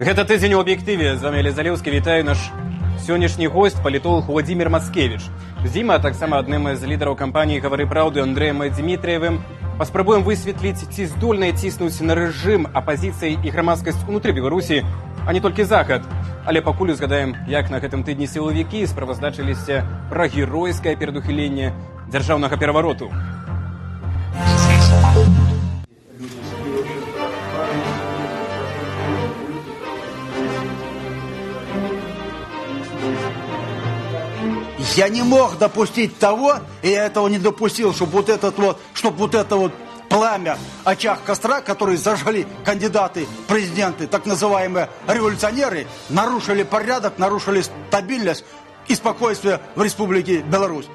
Гэта «Тыдзень у аб'ектыве». З вамі Алесь Залеўскі. Вітаю, наш сённяшні гость, палітолаг Уладзімір Мацкевіч. З ім, а таксама адным з лідараў кампаніі «Гавары праўду» Андрэем Дзмітрыевым паспрабуем высветліць, ці здольныя ціснуць на рэжым апазіцыі і грамадскасць унутры Беларусі, а не толькі Захад. Але пакуль узгадаем, як на гэтым тыдні сілавікі справаздачыліся пра геройскае перадухіленне дзяржаўнага перавароту. Я не мог допустить того, и я этого не допустил, чтобы вот это вот пламя, очаг костра, который зажгли кандидаты, президенты, так называемые революционеры, нарушили порядок, нарушили стабильность и спокойствие в Республике Беларусь.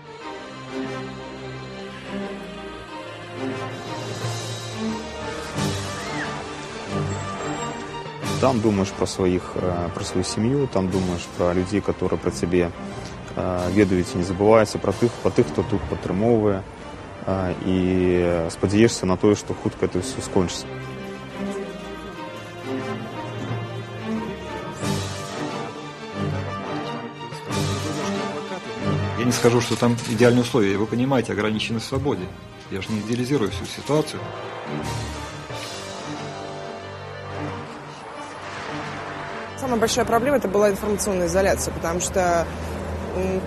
Там думаешь про своих, про свою семью, там думаешь про людей, которые про тебе ведаюць і не забываюцца пра тых, хто тут падтрымоўвае, і спадзяешся на тое, што хутка это ўсё скончыцца. Я не скажу, что там идеальные условия, вы понимаете, ограничены в свободе. Я же не идеализирую всю ситуацию. Самая большая проблема — это была информационная изоляция, потому что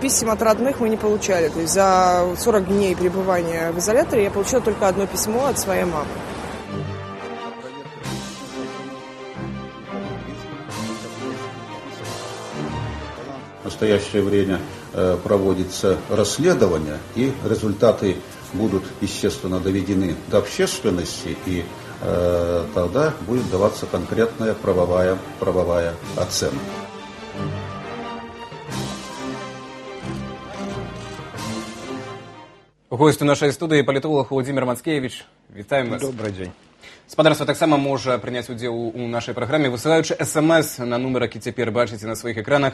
писем от родных мы не получали. То есть за 40 дней пребывания в изоляторе я получила только одно письмо от своей мамы. В настоящее время проводится расследование, и результаты будут, естественно, доведены до общественности, и тогда будет даваться конкретная правовая оценка. Гость у нашай студыі — палітолаг Уладзімір Мацкевіч. Вітаем вас. Добрый дзень. Спадарства таксама можа прыняць удзел у нашай праграме, высылаючы СМС на нумар, які цяпер бачыце на сваіх экранах.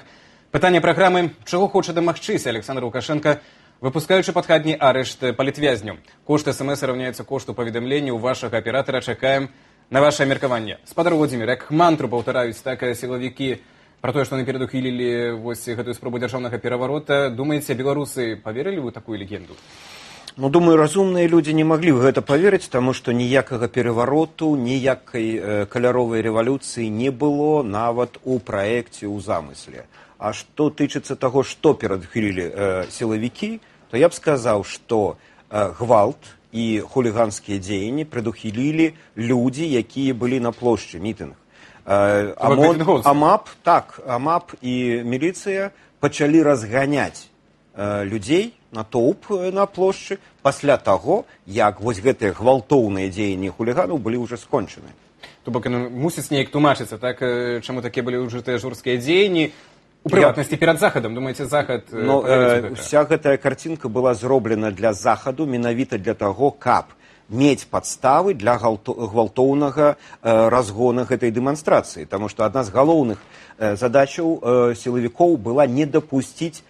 Пытанне праграмы: чаго хоча дамагчыся Аляксандр Лукашэнка, выпускаючы пад хатні арышт палітвязняў? Кошт СМС раўняецца кошту паведамлення ў вашага аператара. Чакаем на ваше меркаванне. Спадар Уладзімір, як мантру паўтараюць так сілавікі пра тое, што яны перадухілілі вось гэтую спробу дзяржаўнага пераварота. Думаеце, беларусы паверылі ў такую легенду? Ну, думаю, разумныя людзі не маглі ў гэта паверыць, таму што ніякага перавароту, ніякай каляровай рэвалюцыі не было нават у праекце, ў замысле. А што тычыцца таго, што перадухілілі сілавікі, то я б сказаў, што гвалт і хуліганскія дзеянні прадухілілі людзі, якія былі на плошчы, мітынг. АМОН, АМАП, так, АМАП і міліцыя пачалі разганяць людзей, натоўп на плошчы пасля таго, як вось гэтыя гвалтоўныя дзеянні хуліганаў былі ўжо скончаны. То бок яно мусіць неяк тлумачыцца, так, чаму такія былі ўжытыя жорсткія дзеянні, у прыватнасці перад Захадам? Думаеце, Захад Ну, паверыць у гэта? Уся гэтая карцінка была зроблена для Захаду менавіта для таго, каб мець падставы для гвалтоўнага разгона гэтай дэманстрацыі. Таму што адна з галоўных задачаў сілавікоў была не дапусціць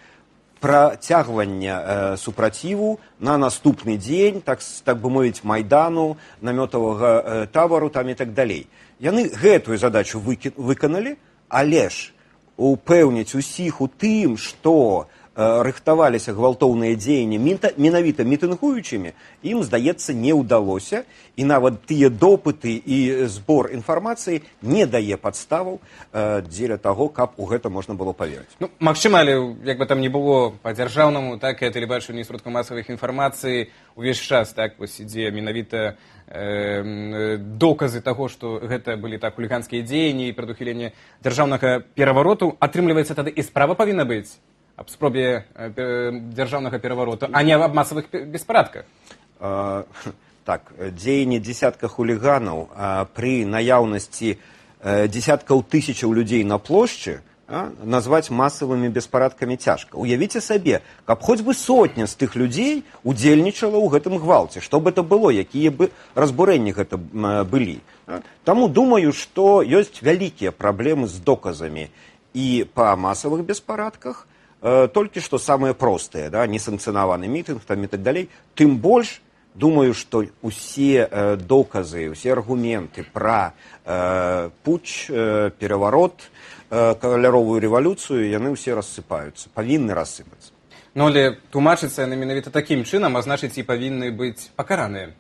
працягвання супраціву на наступны дзень, так бы мовіць, майдану, намётавага табару там і так далей. Яны гэтую задачу выканалі, але ж упэўніць усіх у тым, што рыхтаваліся гвалтоўныя дзеянні менавіта мітынгуючымі, ім, здаецца, не ўдалося, і нават тыя допыты і збор інфармацыі не дае падставаў дзеля таго, каб у гэта можна было паверыць. Ну, магчыма, але як бы там не было, па дзяржаўнаму, так, і тэлебачанню, сродкам масавых інфармацыі увесь час, так, вось ідзе менавіта доказы таго, што гэта былі так хуліганскія дзеянні і прадухіленне дзяржаўнага перавароту. Атрымліваецца, тады і справа павінна быць аб спробе дзяржаўнага перавароту, а не аб масавых беспарадках. Так, дзеянні дзесятка хуліганаў пры наяўнасці дзесяткаў тысячаў людзей на плошчы назваць масавымі беспарадкамі цяжка. Уявіце сабе, каб хоць бы сотня з тых людзей удзельнічала ў гэтым гвалце, што б это было, якія бы разбурэнні гэта былі. Таму думаю, што ёсць вялікія праблемы з доказамі і па масавых беспарадках, толькі што самыя простыя, да, несанкцыянаваны мітынг там і так далей, тым больш Думаю, што усе доказы, усе аргументы пра путч, пераварот, каляровую рэвалюцыю, яны ўсе рассыпаюцца, павінны рассыпацца. Ну, але тлумачыцца яны менавіта такім чынам, а значыць, і павінны быць пакараныя.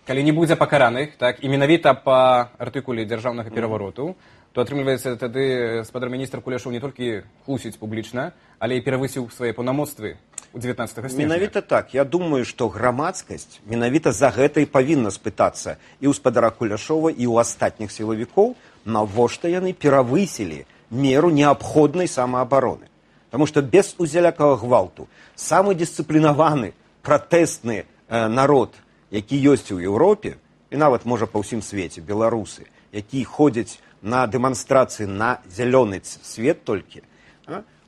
Калі не будзе пакараных, так, і менавіта па артыкуле дзяржаўнага перавароту, то атрымліваецца, тады спадар міністр Куляшоў не толькі хлусіць публічна, але і перавысіў свае паўнамоцтвы у 19 снежня. Менавіта так. Я думаю, што грамадскасць менавіта за гэта і павінна спытацца і ў спадара Куляшова, і ў астатніх сілавікоў, навошта яны перавысілі меру неабходнай самаабароны. Таму што без усялякага гвалту самы дысцыплінаваны пратэстны народ, які ёсць у Еўропе і нават, можа, па ўсім свеце, беларусы, які ходзяць на дэманстрацыі на зялёны свет толькі,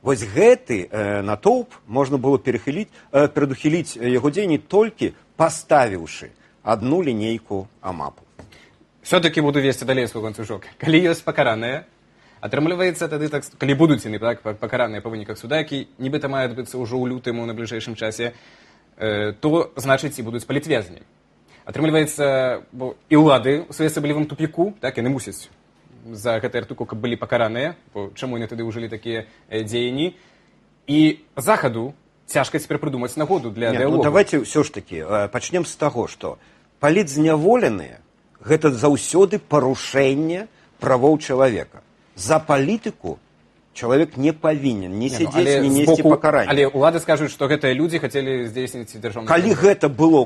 вось гэты натоўп можна было перадухіліць яго дзеянні, толькі паставіўшы адну лінейку амапу. Все-таки буду весці далей свой ланцужок. Калі ёсць пакараныя, атрымліваецца тады так, калі будуць яны, так, пакараныя па выніках суда, які нібыта мае адбыцца ўжо ў лютым, у найбліжэйшым часе, то значыць, і будуць палітвязні. Атрымліваецца, бо і ўлады ў своеасаблівым тупіку, так, яны мусяць за гэты артыкул, каб былі пакараныя, бо чаму яны тады ўжылі такія дзеянні, і Захаду цяжка цяпер прыдумаць нагоду для Не, ну дыялогу. Давайте ўсё ж таки пачнем з таго, што палітзняволеныя — гэта заўсёды парушэнне правоў чалавека. За палітыку чалавек не павінен не Не, ну, сядзець, але не з несці пакаранне. Але ўлады скажуць, што гэтыя людзі хацелі здзейсніць дзяржаўны Калі пераварот. Гэта было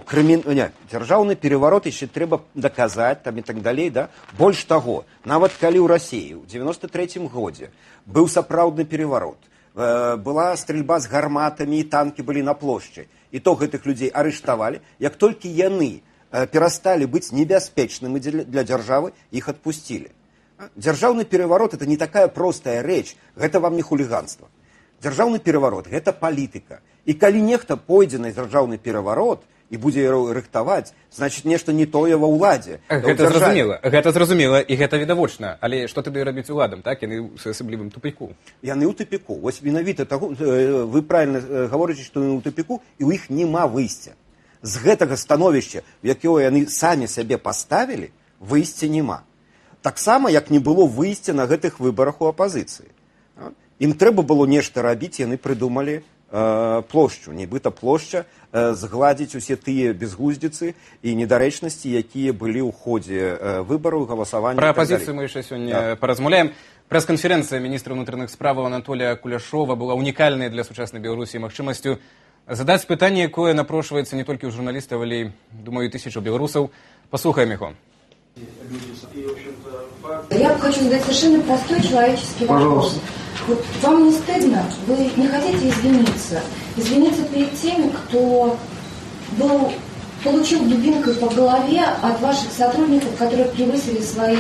не, дзяржаўны пераварот яшчэ трэба даказаць там і так далей, да? Больш таго, нават калі ў Расіі ў 93 годзе быў сапраўдны пераварот, была стральба з гарматамі і танкі былі на плошчы, і то гэтых людзей арыштавалі, як толькі яны перасталі быць небяспечнымі для дзяржавы, іх адпусцілі. Дзяржаўны пераварот — это не такая простая рэч, гэта вам не хуліганства. Дзяржаўны пераварот — гэта палітыка. І калі нехта пойдзе на дзяржаўны пераварот і будзе рыхтаваць, значит, нешта не тое ва ўладзе, ў Гэта дзяржаве. зразумела, гэта зразумела і гэта відавочна, але што тады рабіць уладам, так, яны ў своеасаблівым тупіку. Яны ў тупіку. Вось менавіта таго, вы правильно гаворыце, што яны ў тупіку і ў іх няма выйсця. З гэтага становішча, в якое яны самі сябе паставілі, выйсця няма. Таксама, як не было выйсця на гэтых выбарах у апазіцыі. Ім трэба было нешта рабіць, яны прыдумалі плошчу, нібыта плошча згладзіць усе тыя безглуздзіцы і недарэчнасці, якія былі ў ходзе выбараў, галасавання Пра і так далей. апазіцыю мы яшчэ сёння паразмаўляем. Прэс-канферэнцыя міністра ўнутраных справаў Анатолія Куляшова была унікальнай для сучаснай Беларусі магчымасцю задаць пытанне, якое напрошваецца не толькі ў журналістаў, але і, думаю, тысячу беларусаў. Паслухаем яго. Я хочу задать совершенно простой человеческий вопрос. Пожалуйста. Вот вам не стыдно? Вы не хотите извиниться? Извиниться перед теми, кто получил дубинкой по голове от ваших сотрудников, которые превысили свои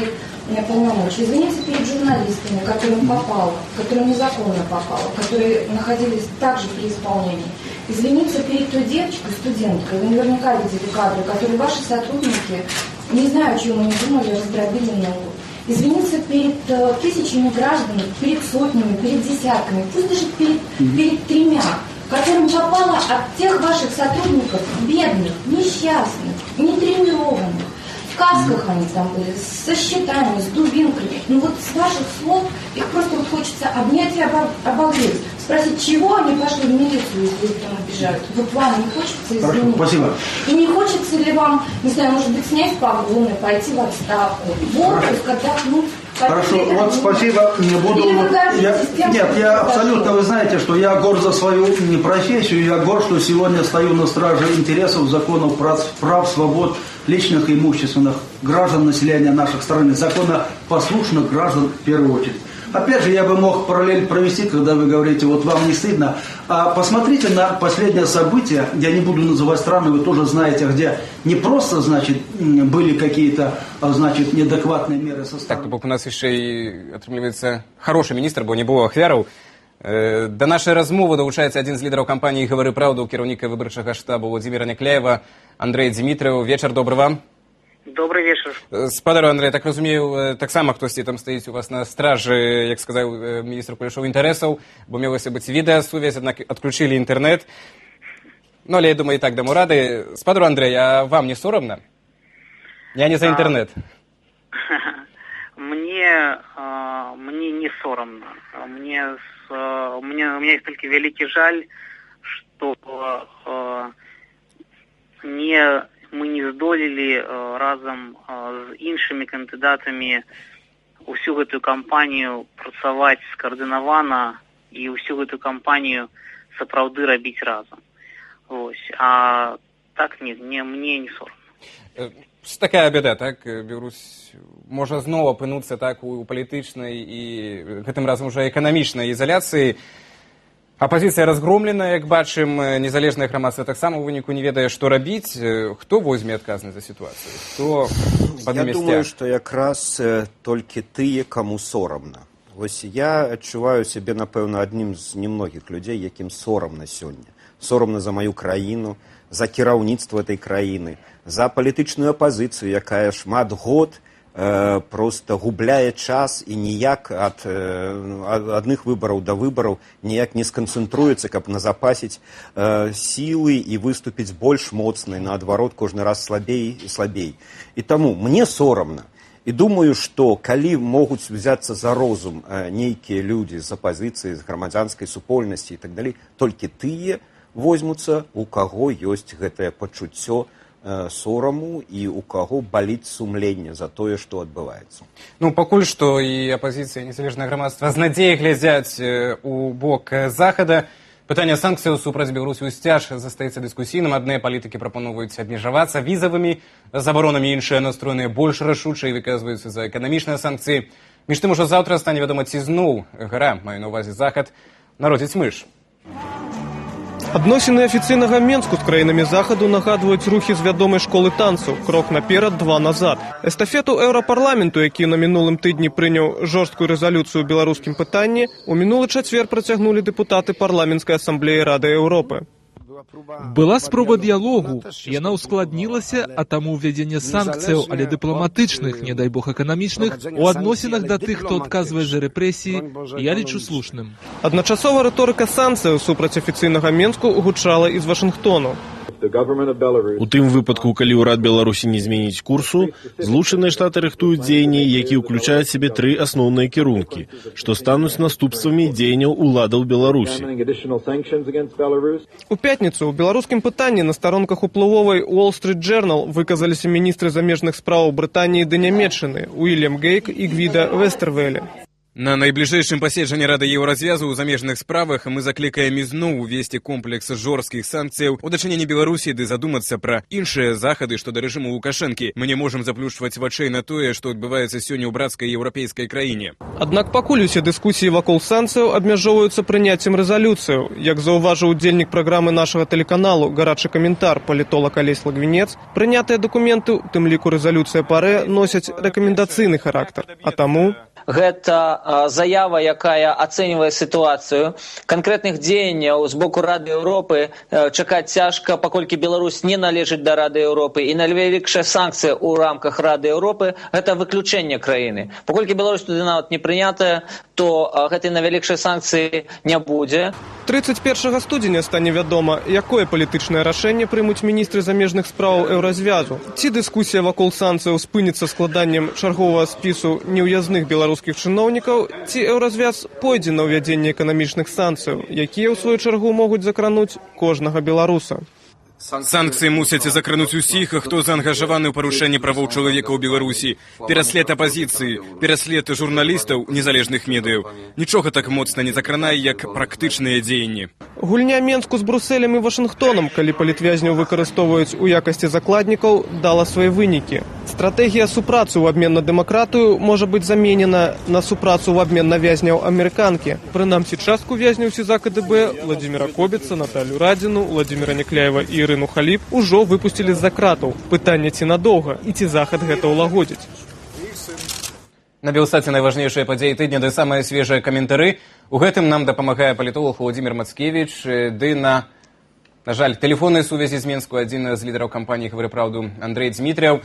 полномочия. Извиниться перед журналистами, которым попало, которым незаконно попало, которые находились также при исполнении. Извиниться перед той девочкой, студенткой, вы наверняка видели кадры, которые ваши сотрудники, не знаю, о чем они думали, раздробили ногу. Извиниться перед тысячами граждан, перед сотнями, перед десятками, пусть даже перед тремя, которым попало от тех ваших сотрудников, бедных, несчастных, нетренированных. В касках они там были, со щитами, с дубинками. Ну вот с ваших слов их просто вот хочется обнять и обогреть. Спросить, чего они пошли в милицию, если их там обижают. Вот вам не хочется Хорошо, извиниться? Спасибо. И не хочется ли вам, не знаю, может быть, снять погоны, пойти в отставку, в отпуск, отдохнуть? Хорошо, пойти вот отдохнуть? Спасибо. Не буду. Или вы гордитесь тем, Нет, что я произошло? Абсолютно, вы знаете, что я горд за свою профессию, я горд, что сегодня стою на страже интересов, законов, прав, свобод личных и имущественных граждан, населения наших страны, законопослушных граждан в первую очередь. Опять же, я бы мог параллель провести, когда вы говорите, вот вам не стыдно. А посмотрите на последнее событие, я не буду называть страны, вы тоже знаете, где не просто, значит, были какие-то, значит, неадекватные меры со Так, стороны. то бок у нас яшчэ і атрымліваецца харошы міністр, бо не было ахвяраў. Да нашай размовы далучаецца адзін з лідараў кампаніі «Гавары праўду», кіраўніка выбарчага штабу Владзіміра Някляева Андрэй Дзмітрыеў. Вечар добры вам. Добрый вечер. Спадару Андрэй, так разумею, таксама хтосьці там стаіць у вас на стражы, як сказаў міністр Куляшоў, інтарэсаў, бо мелася быць відэасувязь, аднак адключылі інтэрнэт. Ну, але я думаю, і так дамо рады. Спадар Андрэй, а вам не сорамна? Я не за інтэрнэт. Мне не сорамна. Мне, с, у, меня, у меня есть только вялікі жаль, что не, мы не здолелі разам з іншымі кандыдатамі ўсю гэтую кампанію працаваць скаардынавана і ўсю гэтую кампанію сапраўды рабіць разам. Вось. А так нет, мне не сорамна. Такая бяда, так? Беларусь можа зноў апынуцца так у палітычнай і гэтым разам уже эканамічнай ізаляцыі. Апазіцыя разгромлена, як бачым, незалежнае грамадства таксама ў выніку не ведае, што рабіць. Хто возьме адказнасць за сітуацыю? Хто Я падыме думаю, сцяг? што якраз толькі тыя, каму сорамна. Вось я адчуваю сябе, напэўна, адным з немногіх людзей, якім сорамна сёння. Сорамна за маю краіну, за кіраўніцтва этой краіны, за палітычную апазіцыю, якая шмат год просто губляе час і ніяк ад адных выбараў да выбараў ніяк не сканцэнтруецца, каб назапасіць сілы і выступіць больш моцнай, наадварот, кожны раз слабей і слабей. І таму мне сорамна. І думаю, што калі могуць взяцца за розум нейкія людзі з апазіцыі, з грамадзянскай супольнасці і так далей, толькі тыя возьмуцца, у каго ёсць гэтае пачуццё сораму і у каго баліць сумленне за тое, што адбываецца. Ну, пакуль што і апазіцыя, і незалежнае грамадства з надзеяй глядзяць у бок Захада. Пытанне санкцыяў супраць Беларусі ўсцяж застаецца дыскусійным. Адныя палітыкі прапаноўваюць абмежавацца візавымі забаронамі, іншыя настроеныя больш рашуча і выказваюцца за эканамічныя санкцыі. Між тым, ужо заўтра стане вядома, ці зноў гара, маю на ўвазе Захад, народзіць мыш. Адносіны афіцыйнага Менску з краінамі Захаду нагадваюць рухі з вядомай школы танцаў: крок наперад, два назад. Эстафету Еўрапарламенту, які на мінулым тыдні прыняў жорсткую рэзалюцыю ў беларускім пытанні, у мінулы чацвер працягнулі дэпутаты Парламенцкай асамблеі Рады Еўропы. Была спроба дыялогу, яна ўскладнілася, а таму ўвядзенне санкцыяў, але дыпламатычных, не дай бог эканамічных, у адносінах да тых, хто адказвае за рэпрэсіі, я лічу слушным. Адначасова рыторыка санкцыяў супраць афіцыйнага Менску гучала і з Вашынгтону. У тым выпадку, калі ўрад Беларусі не зменіць курсу, Злучаныя Штаты рыхтуюць дзеянні, якія ўключаюць сябе тры асноўныя кірункі, што стануць наступствамі дзеянняў уладаў Беларусі. У пятніцу ў беларускім пытанні на старонках уплывовай Wall Street Journal выказаліся міністры замежных спраў Брытаніі ды Нямеччыны Уільям Гейг і Гвіда Вестервеле. На найбліжэйшым паседжанні Рады Еўразвязу ў замежных справах мы заклікаем ізноў увесці комплекс жорсткіх санкцыяў у дачыненні Беларусі ды задумацца пра іншыя захады што да рэжыму Лукашэнкі. Мы не можам заплюшчваць вачэй на тое, што адбываецца сёння ў брацкай еўрапейскай краіне. Аднак пакуль усе дыскусіі вакол санкцыяў абмяжоўваюцца прыняццем рэзалюцыяў. Як заўважыў удзельнік праграмы нашага тэлеканалу «Гарачы каментар» палітолаг Алесь Лагвінец, прынятыя дакументы, у тым ліку рэзалюцыя ПАРЭ, носяць рэкамендацыйны характар, а таму Гэта заява, якая ацэньвае сітуацыю. Канкрэтных дзеянняў з боку Рады Еўропы чакаць цяжка, паколькі Беларусь не належыць да Рады Еўропы, і найвялікшая санкцыя ў рамках Рады Еўропы — гэта выключэнне краіны. Паколькі Беларусь туды нават не прынятая, то гэтай найвялікшай санкцыі не будзе. 31 студзеня стане вядома, якое палітычнае рашэнне прымуць міністры замежных спраў Еўразвязу. Ці дыскусія вакол санкцыяў спыніцца складаннем чарговага спісу неўязных беларускіх чыноўнікаў, ці Еўразвяз пойдзе на ўвядзенне эканамічных санкцыяў, якія ў сваю чаргу могуць закрануць кожнага беларуса. Санкцыі мусяць закрануць усіх, хто заангажаваны ў парушэнні правоў чалавека ў Беларусі. Пераслед апазіцыі, пераслед журналістаў, незалежных медыяў. Нічога так моцна не закранае, як практычныя дзеянні. Гульня Менску з Брусселем і Вашынгтонам, калі палітвязняў выкарыстоўваюць у якасці закладнікаў, дала свае вынікі. Стратэгія супрацы ў абмен на дэмакратыю можа быць заменена на супрацу ў абмен на вязняў амерыканкі. Прынамсі, частку вязняў СІЗА КДБ — Уладзіміра Кобіца, Наталлю Радзіну, Уладзіміра Някляева і Ірыну Халіп — ужо выпусцілі з-за кратаў. Пытанне, ці надоўга і ці Захад гэта ўлагодзіць. На Белсаце найважнейшыя падзеі тыдня ды самыя свежыя каментары. У гэтым нам дапамагае палітолаг Уладзімір Мацкевіч, ды на жаль, тэлефоннай сувязі з Менску адзін з лідараў кампаніі «Гавары праўду» Андрэй Дзмітрыеў.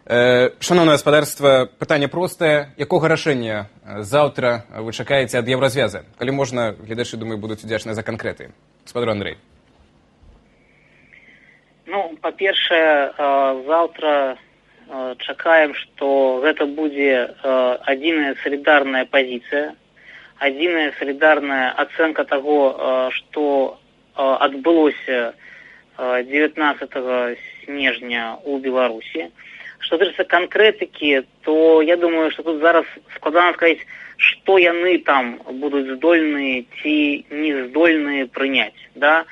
Шаноўнае гаспадарства, пытанне простае: якога рашэння заўтра вы чакаеце ад Еўразвяза? Калі можна, гледачы, думаю, будуць удзячныя за канкрэты. Спадар Андрэй. Ну, па-першае, заўтра чакаем, што гэта будзе адзіная салідарная пазіцыя, адзіная салідарная ацэнка таго, што адбылося 19 снежня ў Беларусі. Што тычыцца канкрэтыкі, то я думаю, што тут зараз складана сказаць, што яны там будуць здольныя ці не здольныя прыняць. Да?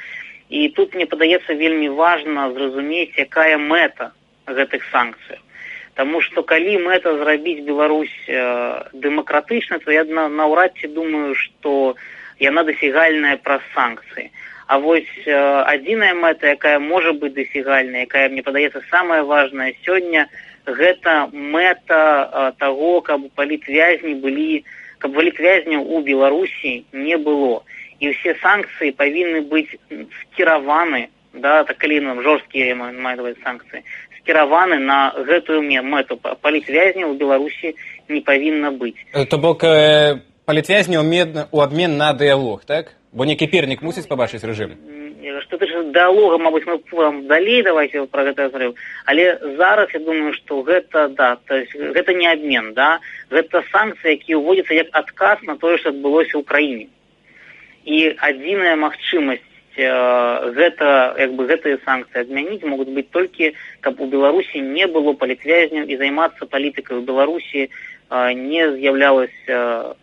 І тут мне падаецца вельмі важна зразумець, якая мэта гэтых санкцый. Таму што калі мэта зрабіць Беларусь дэмакратычна, то я наўрад ці думаю, што яна дасягальная праз санкцыі. А вось адзіная мэта, якая можа быць дасягальная, якая, мне падаецца, самая важная сёння, гэта мэта таго, каб палітвязні былі, каб палітвязняў у Беларусі не было. І ўсе санкцыі павінны быць скіраваны, да, так калі нам жорсткія маю санкцыі, скіраваны на гэтую мэту. Палітвязняў у Беларусі не павінна быць. То бок палітвязні ў абмен на дыялог, так? Бо нейкі пернік мусіць пабачыць рэжым. Што тычыцца дыалога, мабыць, мы вам далей давайте пра гэта говорим. Але зараз я думаю, што гэта, да, то есть гэта не абмен, да, гэта санкцыі, якія ўводзяцца як адказ на тое, што адбылося ў краіне. І адзіная магчымасць гэта, як бы, гэтыя санкцыі адмяніць могуць быць толькі, каб у Беларусі не было палітвязняў і займацца палітыкай у Беларусі не з'яўлялася,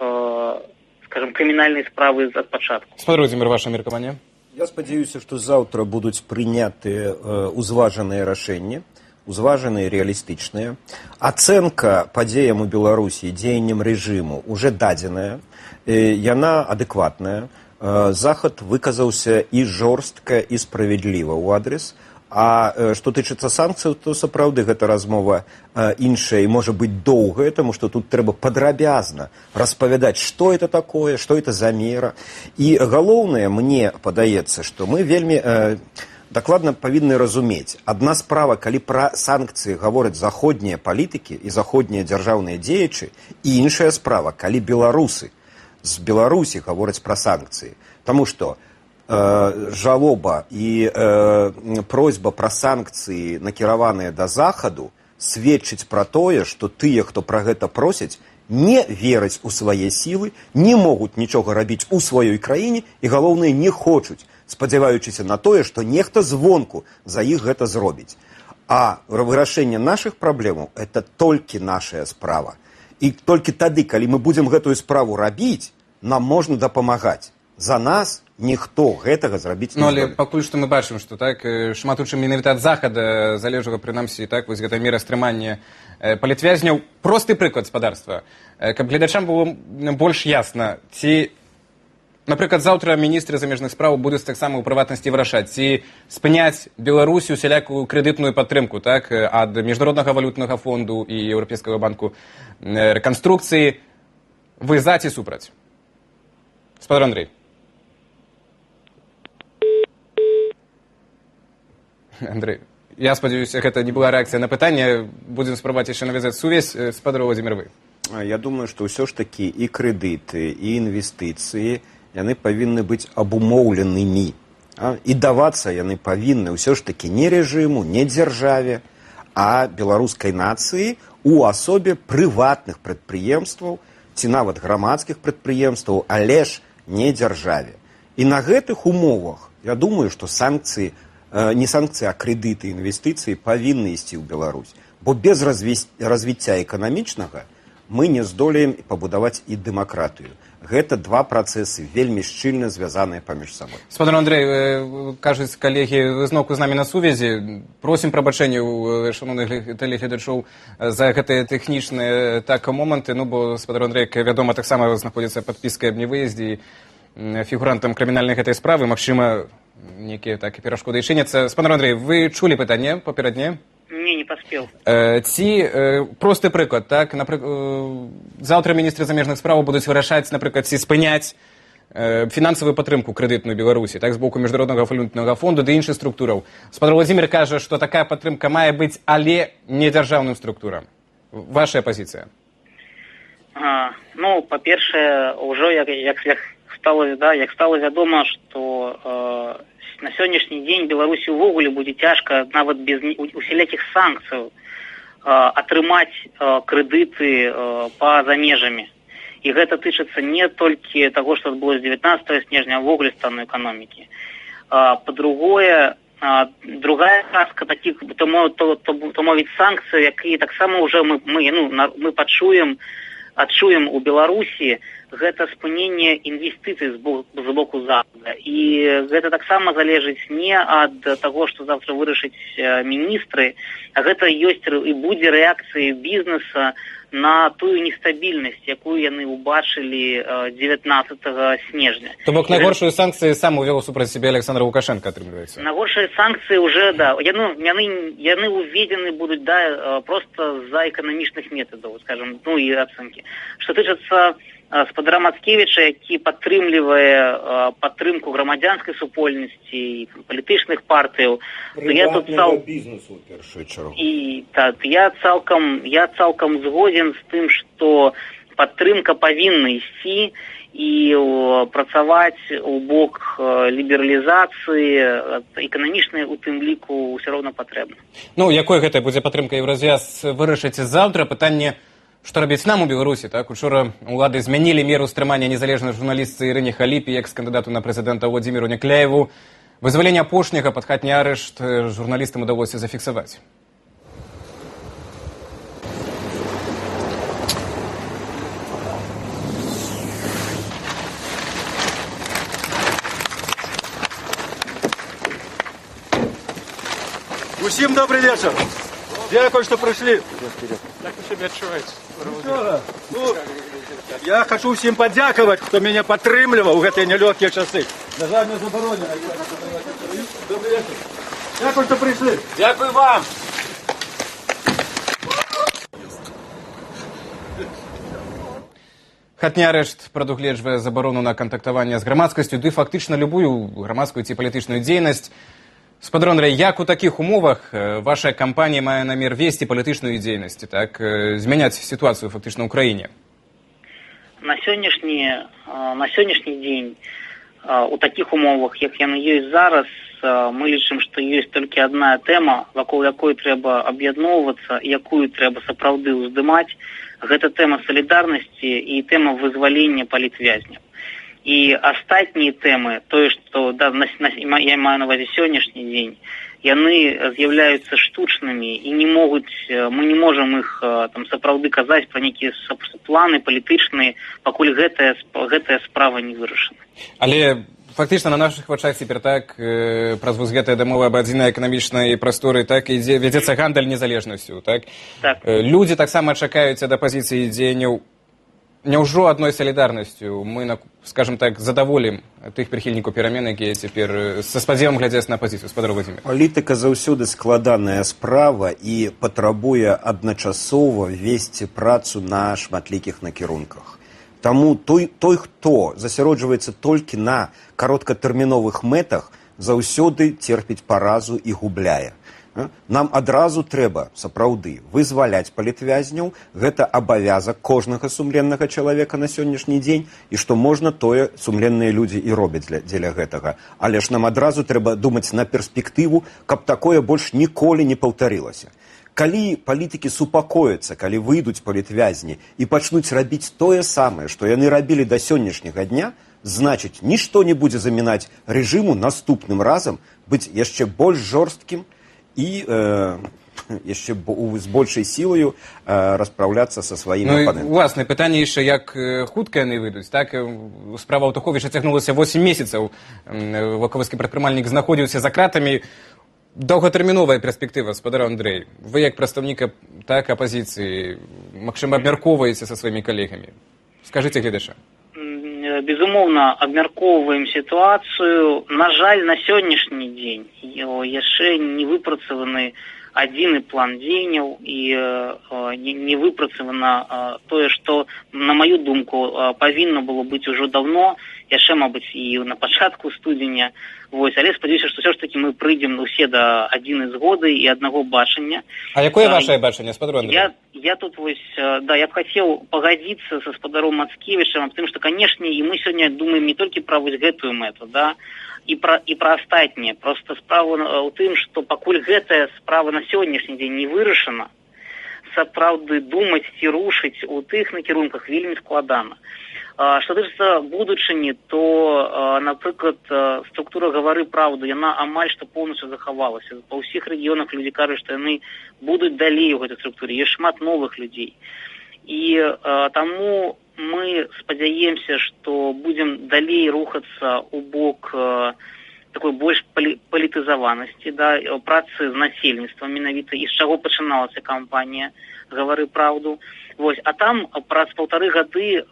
скажем, крымінальнай справы ад пачатку. Спадар Уладзімір, ваше меркаванне? Я спадзяюся, што заўтра будуць прынятыя узважаныя рашэнні, узважаныя, рэалістычныя. Ацэнка падзеям у Беларусі, дзеянням рэжыму уже дадзеная, яна адэкватная. Захад выказаўся і жорстка, і справядліва ў адрес. А што тычыцца санкцыяў, то сапраўды гэта размова іншая і можа быць доўгая, таму што тут трэба падрабязна распавядаць, што это такое, што это за мера. І галоўнае, мне падаецца, што мы вельмі дакладна павінны разумець. Адна справа, калі пра санкцыі гавораць заходнія палітыкі і заходнія дзяржаўныя дзеячы, і іншая справа, калі беларусы з Беларусі гавораць пра санкцыі. Таму што жалоба і просьба пра санкцыі, накіраваныя да Захаду, сведчыць пра тое, што тыя, хто пра гэта просяць, не вераць у свае сілы, не могуць нічога рабіць у сваёй краіне і, галоўнае, не хочуць, спадзяваючыся на тое, што нехта звонку за іх гэта зробіць. А вырашэнне нашых праблемаў – это толькі нашая справа. І толькі тады, калі мы будзем гэтую справу рабіць, нам можна дапамагаць. За нас ніхто гэтага зрабіць не Ну, але здолее. Пакуль што мы бачым, што так шмат у чым менавіта ад Захада залежала прынамсі так вось гэта мера стрымання палітвязняў. Просты прыклад, спадарства, каб гледачам было больш ясна, ці, напрыклад, заўтра міністры замежных спраў будуць таксама ў прыватнасці вырашаць, ці спыняць Беларусі усялякую крэдытную падтрымку, так, ад Міжнароднага валютнага фонду і Еўрапейскага банку рэканструкцыі. Вы за ці супраць? Спадар Андрей. Андрей, я спадзяюся, гэта не была рэакцыя на пытанне. Будзем спрабаваць яшчэ навязаць сувязь. Спадар Уладзімір, вы. Я думаю, што ўсё ж такі і крэдыты, і інвестыцыі яны павінны быць абумоўленымі. І давацца яны павінны ўсё ж такі не рэжыму, не дзяржаве, а беларускай нацыі у асобе прыватных прадпрыемстваў ці нават грамадскіх прадпрыемстваў, але ж не дзяржаве. І на гэтых умовах, я думаю, што санкцыі, не санкцыі, а крэдыты, інвестыцыі павінны ісці ў Беларусь. Бо без развіцця эканамічнага мы не здолеем пабудаваць і дэмакратыю. Гэта два працэсы вельмі шчыльна звязаныя паміж сабой. Спадар Андрей, кажуць калегі, вы зноўку з намі на сувязі. Просім прабачэння ў шаноўных тэлегледачоў за гэтыя тэхнічныя так моманты. Ну, бо спадар Андрей, як вядома, таксама знаходзіцца пад падпіскай аб невыездзе і фігурантам крымінальнай гэтай справы. Магчыма, нейкія так і перашкоды і чыняцца. Спадар Андрей, вы чулі пытанне папярэдняе? Не, не паспеў. Ці просты прыклад, так, заўтра міністры замежных спраў будуць вырашаць, напрыклад, ці спыняць фінансавую падтрымку крэдытную Беларусі, так, з боку Міжнароднага валютнага фонду ды іншых структураў. Спадар Уладзімір кажа, што такая падтрымка мае быць, але не дзяржаўным структурам. Ваша пазіцыя? Ну, па-першае, ўжо як стала, да, як стала вядома, што На сённяшні дзень Беларусі ўвогуле будзе цяжка нават без усялякіх санкцыяў атрымаць крэдыты па-за межамі. І гэта тычыцца не толькі таго, што адбылося 19 снежня, а ўвогуле стану эканомікі. Па-другое, другая казка такіх, то мовіць, санкцый, якія таксама ўжо мы пачуем, адчуем у Беларусі, гэта спыненне інвестыцый з боку Захада. І гэта таксама залежыць не ад таго, што заўтра вырашаць міністры, а гэта ёсць і будзе рэакцыяй бізнеса на тую нестабільнасць, якую яны ўбачылі 19 снежня. То бок найгоршую санкцыі сам увёў супраць сябе Александр Лукашенко, атрымліваецца? Найгоршыя санкцыі уже, да, яны ўведзены будуць, да, просто з-за эканамічных метадаў, скажем, ну і ацэнкі. Што тычыцца спадара Мацкевіча, які падтрымлівае падтрымку грамадзянскай супольнасці і палітычных партыяў, то я тут бізнесу ў першую чаргу. І так, я цалкам згодзен з тым, што падтрымка павінна ісці і працаваць у бок лібералізацыі эканамічнай у тым ліку ўсё роўна патрэбна. Ну, якой гэта будзе падтрымка Еўразвяз, вырашыць заўтра. Пытанне, што рабіць нам у Беларусі, так? Учора улады змянілі меру стрымання незалежнай журналістцы Ірыне Халіпі, экс-кандыдату на прэзідэнта Владзіміру Някляеву. Вызваленне апошняга пад хатні арышт журналістам удалося зафіксаваць. Усім добрый вечар. Дзякуй, што прыйшлі. Як вы сябе адчуваеце? Ну, я хачу ўсім падзякаваць, хто мяне падтрымліваў у гэтыя нялёгкія часы. На жаль, мне забаронена. Добрый вечар. Дзякуй, што прыйшлі. Дзякуй вам. Хатні арышт прадугледжвае забарону на кантактаванне з грамадскасцю ды фактычна любую грамадскую ці палітычную дзейнасць. Спадар Андрэй, як у такіх умовах ваша кампанія мае намер весці палітычную дзейнасць, так, змяняць сітуацыю фактычна ў краіне? На сённяшні дзень у такіх умовах, як яны ёсць зараз, мы лічым, што ёсць толькі адна тэма, вакол якой трэба аб'ядноўвацца, якую трэба сапраўды ўздымаць. Гэта тэма салідарнасці і тэма вызвалення палітвязняў. І астатнія тэмы, тое, што да, я маю на ўвазе сённяшні дзень, яны з'яўляюцца штучнымі і не могуць, мы не можам іх там сапраўды казаць пра нейкія планы палітычныя, пакуль гэтая справа не вырашана. Але фактычна на нашых вачах цяпер так праз вось гэтыя дамовы аб адзінай эканамічнай прасторы, так, ідзе, вядзецца гандаль незалежнасцю, так? Так. Людзі таксама чакаюць ад апазіцыі дзеянняў. Няўжо адной салідарнасцю мы, скажем так, задаволім тых прыхільнікаў перамен, якія цяпер са спадзевам глядзяць на апазіцыю? Спадар Владзімир. Палітыка заўсёды складаная справа і патрабуе адначасова весці працу на шматлікіх накірунках. Таму той, хто засяроджваецца толькі на кароткатэрміновых мэтах, заўсёды церпіць паразу і губляе. Нам адразу трэба, сапраўды, вызваляць палітвязняў. Гэта абавязак кожнага сумленнага чалавека на сённяшні дзень, і што можна, тое сумленныя людзі і робяць дзеля гэтага. Але ж нам адразу трэба думаць на перспектыву, каб такое больш ніколі не паўтарылася. Калі палітыкі супакояцца, калі выйдуць палітвязні і пачнуць рабіць тое самае, што яны рабілі да сённяшняга дня, значыць, нішто не будзе замінаць рэжыму наступным разам быць яшчэ больш жорсткім і яшчэ з большай сілаю распраўляцца са сваімі апанентамі. Ну, уласна, пытанне яшчэ, як хутка яны выйдуць, так? Справа Аўтуховіча цягнулася 8 месяцаў. Ваўкавыскі прадпрымальнік знаходзіўся за кратамі. Доўгатэрміновая перспектыва, спадар Андрэй. Вы, як прадстаўнік, так, апазіцыі, магчыма, абмяркоўваеце са сваімі калегамі. Скажыце гледачам. Безумоўна, абмяркоўваем сітуацыю. На жаль, на сённяшні дзень яшчэ не выпрацаваны адзіны план дзеянняў і не выпрацавана тое, што, на маю думку, павінна было быць ужо даўно, яшчэ, мабыць, і на пачатку студзеня. Вось, але спадзяюся, што ўсё ж такі мы прыйдзем усе да адзінай згоды і аднаго бачання. А якое ваше бачанне, спадар Андрэй? Я тут вось, да, я б хацеў пагадзіцца са спадаром Мацкевічам аб тым, што, канешне, і мы сёння думаем не толькі пра вось гэтую мэту, да, І пра астатнія. Просто справа ў тым, што пакуль гэтая справа на сённяшні дзень не вырашана, сапраўды думаць ці рушыць у тых накірунках вельмі складана. Што тычыцца будучыні, то, напрыклад, структура «Гавары праўду», яна амаль што поўнасцю захавалася. Па ўсіх рэгіёнах людзі кажуць, што яны будуць далей у гэтай структуре. Ёсць шмат новых людзей. І таму мы спадзяемся, што будзем далей рухацца ў бок такой больш палітызаванасці, да, працы з насельніцтвам менавіта, і з чаго пачыналася кампанія «Гавары праўду». Вось, а там праз 1,5 гады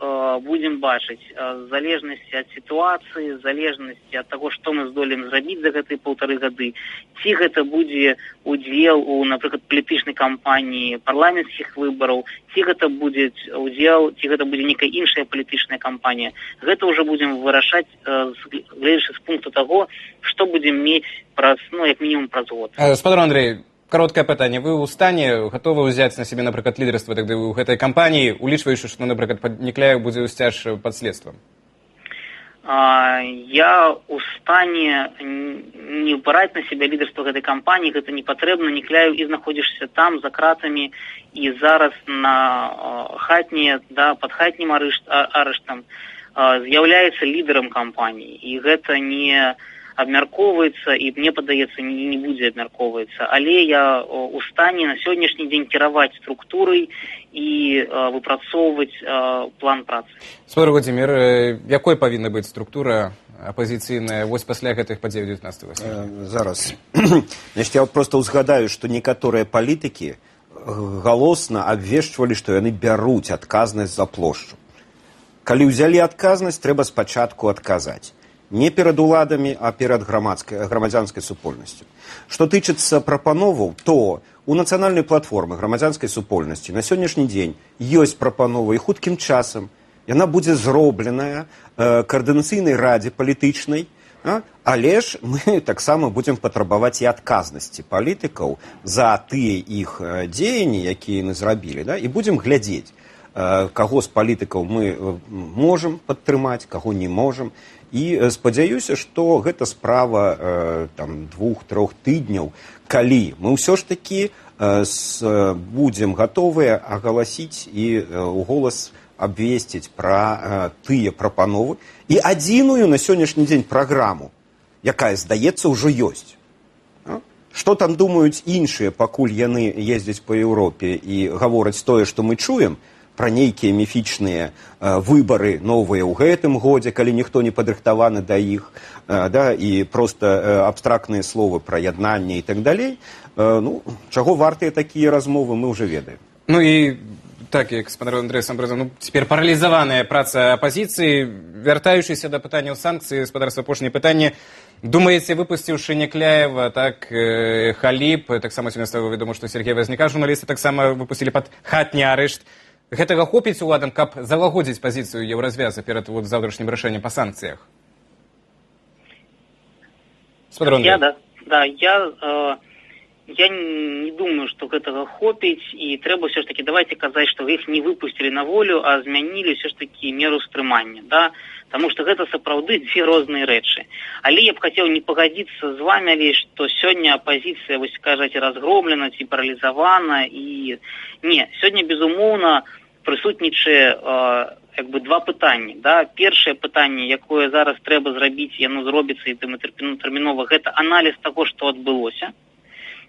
будзем бачыць, в залежнасці ад сітуацыі, в залежнасці ад таго, што мы здолеем зрабіць за гэтыя 1,5 гады, ці гэта будзе удзел у, напрыклад, палітычнай кампаніі парламенцкіх выбараў, ці гэта будзе удзел, ці гэта будзе нейкая іншая палітычная кампанія. Гэта ўжо будзем вырашаць, гледзячы з пункту таго, што будзем мець праз, ну, як мінімум праз год. Спадар Андрэй, кароткае пытанне. Вы ў стане гатовы ўзяць на сябе, напрыклад, лідарства тады ў гэтай кампаніі, улічваючы, што, напрыклад, Някляеў будзе ўсцяж пад следствам? Я ў стане не браць на сябе лідарства гэтай кампаніі, гэта не патрэбна. Някляеў і знаходзішся там за кратамі і зараз на хатні, да, пад хатнім арыштам з'яўляецца лідарам кампаніі, і гэта не абмяркоўваецца і, мне падаецца, не будзе абмяркоўваецца. Але я ў стане на сённяшні дзень кіраваць структурай і выпрацоўваць план працы. Спадар Уладзімір, якой павінна быць структура апазіцыйная вось пасля гэтых падзей 19 снежня? Зараз. Значит, я просто ўзгадаю, што некаторыя палітыкі галосна абвешчвалі, што яны бяруць адказнасць за плошчу. Калі ўзялі адказнасць, трэба спачатку адказаць. Не перад уладамі, а перад грамадзянскай супольнасцю. Што тычыцца прапановаў, то у нацыянальнай платформы грамадзянскай супольнасці на сённяшні дзень ёсць прапанова, і хуткім часам яна будзе зробленая каардынацыйнай радзе палітычнай, але ж мы таксама будзем патрабаваць і адказнасці палітыкаў за тыя іх дзеянні, якія яны зрабілі, да, і будзем глядзець, каго з палітыкаў мы можам падтрымаць, каго не можам. І спадзяюся, што гэта справа там 2-3 тыдняў, калі мы ўсё ж такі будзем гатовыя агаласіць і ў голас абвесціць пра тыя прапановы і адзіную на сённяшні дзень праграму, якая, здаецца, ўжо ёсць. Што там думаюць іншыя, пакуль яны ездзяць па Еўропе і гавораць тое, што мы чуем, пра нейкія міфічныя выбары новыя ў гэтым годзе, калі ніхто не падрыхтаваны да іх, да, і проста абстрактныя словы пра яднанне і так далей. Ну, чаго вартыя такія размовы, мы ўжо ведаем. Ну і так, як спадар Андрэй сам прызнаў, ну, цяпер паралізаваная праца апазіцыі. Вяртаючыся да пытанняў санкцый, спадарства, апошняе пытанне. Думаеце, выпусціўшы Някляева, так, Халіп, таксама сёння стала вядома, што Сяргея Вазняка, журналіста, таксама выпусцілі пад хатні арышт, гэтага хопіць уладам, каб залагодзіць пазіцыю Еўразвяза перад вот заўтрашнім рашэннем па санкцыях? Спадар Андрэй. Я не думаю, што гэтага хопіць, і трэба ўсё ж такі, давайте казаць, што іх не выпусцілі на волю, а змянілі ўсё ж такі меру стрымання, да? Таму што гэта сапраўды дзве розныя рэчы. Але я б хацеў не пагадзіцца з вамі, але што сёння апазіцыя, вось кажаце, разгромлена ці паралізавана, і не, сёння безумоўна прысутнічае як бы два пытанні, да? Першае пытанне, якое зараз трэба зрабіць, яно зробіцца і тэрмінова, гэта аналіз таго, што адбылося.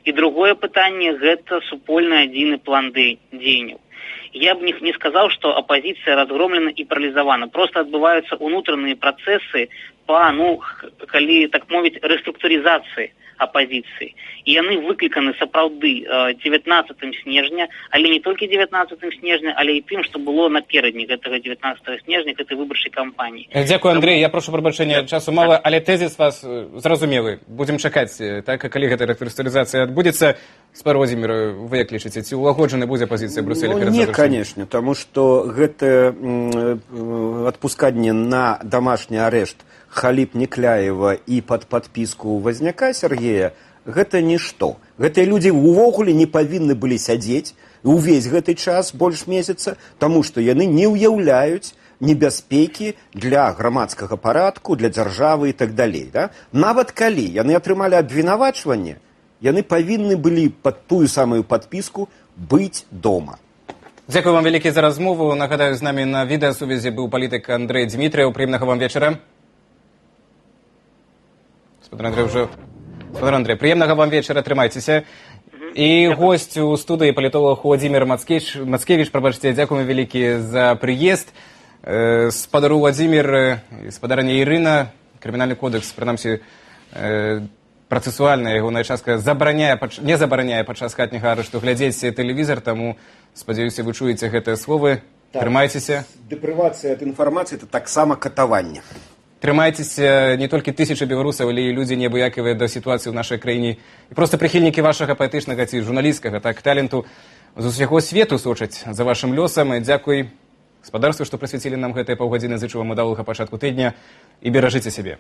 І другое пытанне гэта супольны адзіны план дзеянняў. Я б не сказаў, што апазіцыя разгромлена і паралізавана. Просто адбываюцца ўнутраныя працэсы па, ну, калі так мовіць, рэструктурызацыі апазіцыі. І яны выкліканы сапраўды 19 снежня, але не толькі 19 снежня, але і тым, што было наперадні гэтага 19 снежня, гэтай выбарчай кампаніі. Дзякую, Андрэй. Я прашу прабачэння, часу мала, але тэзіс вас зразумелы. Будзем чакаць, так, калі гэта рэструктурызацыя адбудзецца. Спадар Уладзімір, вы як лічыце, ці ўлагоджана будзе пазіцыя Бруселя Ну, перад не, заўтрашнім? Конечно, таму што гэта адпусканне на дамашні арышт Халіп, Някляева і пад падпіску Вазняка Сяргея, гэта нішто. Гэтыя людзі ўвогуле не павінны былі сядзець увесь гэты час, больш месяца, таму што яны не ўяўляюць небяспекі для грамадскага парадку, для дзяржавы і так далей. Да? Нават калі яны атрымалі абвінавачванне, яны павінны былі пад тую самую падпіску быць дома. Дзякую вам вялікі за размову. Нагадаю, з намі на відэасувязі быў палітык Андрэй Дзмітрыеў. Прыемнага вам вечара. Спадар Андрэй ўжо. Спадар Андрэй, прыемнага вам вечара, трымайцеся. І госць у студыі палітолог Уладзімір Мацкевіч, Мацкевіч, прабачце, дзякуем вялікі за прыезд. Спадару Уладзімір, спадарыня Ірына, крымінальны кодэкс, прынамсі, працэсуальная ягоная частка забараняе, не забараняе падчас хатняга арышту глядзець тэлевізор, таму, спадзяюся, вы чуеце гэтыя словы. Так. Трымайцеся. Дэпрывацыя ад інфармацыі — это таксама катаванне. Трымайцеся не толькі тысячы беларусаў, але і людзі, неабыякавыя да сітуацыі ў нашай краіне, і проста прыхільнікі вашага паэтычнага ці журналісцкага так таленту з усяго свету сочаць за вашым лёсам. І дзякуй гаспадарству, што прысвяцілі нам гэтыя паўгадзіны. Зычу вам удалага пачатку тыдня і беражыце сябе.